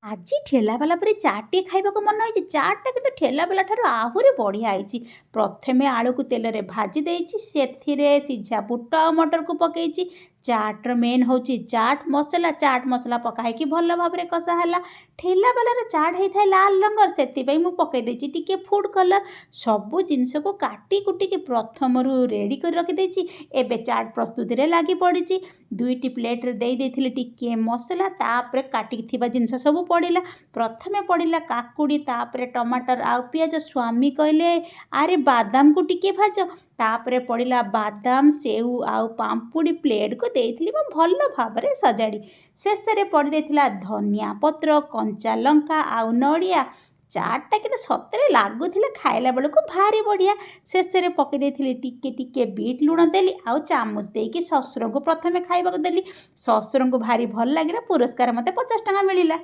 ଆଜି ଠେଲାବାଲା ପରି ଚାଟ୍ଟିଏ ଖାଇବାକୁ ମନ ହେଇଛି। ଚାଟ୍ଟା କିନ୍ତୁ ଠେଲାବାଲା ଠାରୁ ଆହୁରି ବଢ଼ିଆ ହେଇଛି। ପ୍ରଥମେ ଆଳୁକୁ ତେଲରେ ଭାଜି ଦେଇଛି, ସେଥିରେ ସିଝା ବୁଟ ଆଉ ମଟରକୁ ପକେଇଛି। ଚାଟ୍ର ମେନ୍ ହେଉଛି ଚାଟ୍ ମସଲା। ଚାଟ୍ ମସଲା ପକା ହେଇକି ଭଲ ଭାବରେ କଷା ହେଲା। ଠେଲାବାଲାର ଚାଟ୍ ହେଇଥାଏ ଲାଲ ରଙ୍ଗର, ସେଥିପାଇଁ ମୁଁ ପକେଇ ଦେଇଛି ଟିକେ ଫୁଡ଼୍ କଲର୍। ସବୁ ଜିନିଷକୁ କାଟି କୁଟିକି ପ୍ରଥମରୁ ରେଡ଼ି କରି ରଖିଦେଇଛି। ଏବେ ଚାଟ୍ ପ୍ରସ୍ତୁତିରେ ଲାଗି ପଡ଼ିଛି। ଦୁଇଟି ପ୍ଲେଟ୍ରେ ଦେଇ ଦେଇଥିଲି ଟିକିଏ ମସଲା, ତାପରେ କାଟିକି ଥିବା ଜିନିଷ ସବୁ ପଡ଼ିଲା। ପ୍ରଥମେ ପଡ଼ିଲା କାକୁଡ଼ି, ତାପରେ ଟମାଟର ଆଉ ପିଆଜ। ସ୍ୱାମୀ କହିଲେ, "ଆରେ, ବାଦାମକୁ ଟିକିଏ ଭାଜ।" ତାପରେ ପଡ଼ିଲା ବାଦାମ, ସେଉ ଆଉ ପାମ୍ପୁଡ଼ି। ପ୍ଲେଟ୍କୁ ଦେଇଥିଲି ମୁଁ ଭଲ ଭାବରେ ସଜାଡ଼ି। ଶେଷରେ ପଡ଼ିଯାଇଥିଲା ଧନିଆ ପତ୍ର, କଞ୍ଚା ଲଙ୍କା ଆଉ ନଡ଼ିଆ। ଚାଟ୍ଟା କିନ୍ତୁ ସତରେ ଲାଗୁଥିଲା ଖାଇଲା ବେଳକୁ ଭାରି ବଢ଼ିଆ। ଶେଷରେ ପକାଇ ଦେଇଥିଲି ଟିକେ ଟିକେ ବିଟ୍ ଲୁଣ ଦେଲି ଆଉ ଚାମଚ ଦେଇକି ଶ୍ୱଶୁରଙ୍କୁ ପ୍ରଥମେ ଖାଇବାକୁ ଦେଲି। ଶ୍ୱଶୁରଙ୍କୁ ଭାରି ଭଲ ଲାଗିଲା। ପୁରସ୍କାର ମୋତେ 50 ଟଙ୍କା ମିଳିଲା।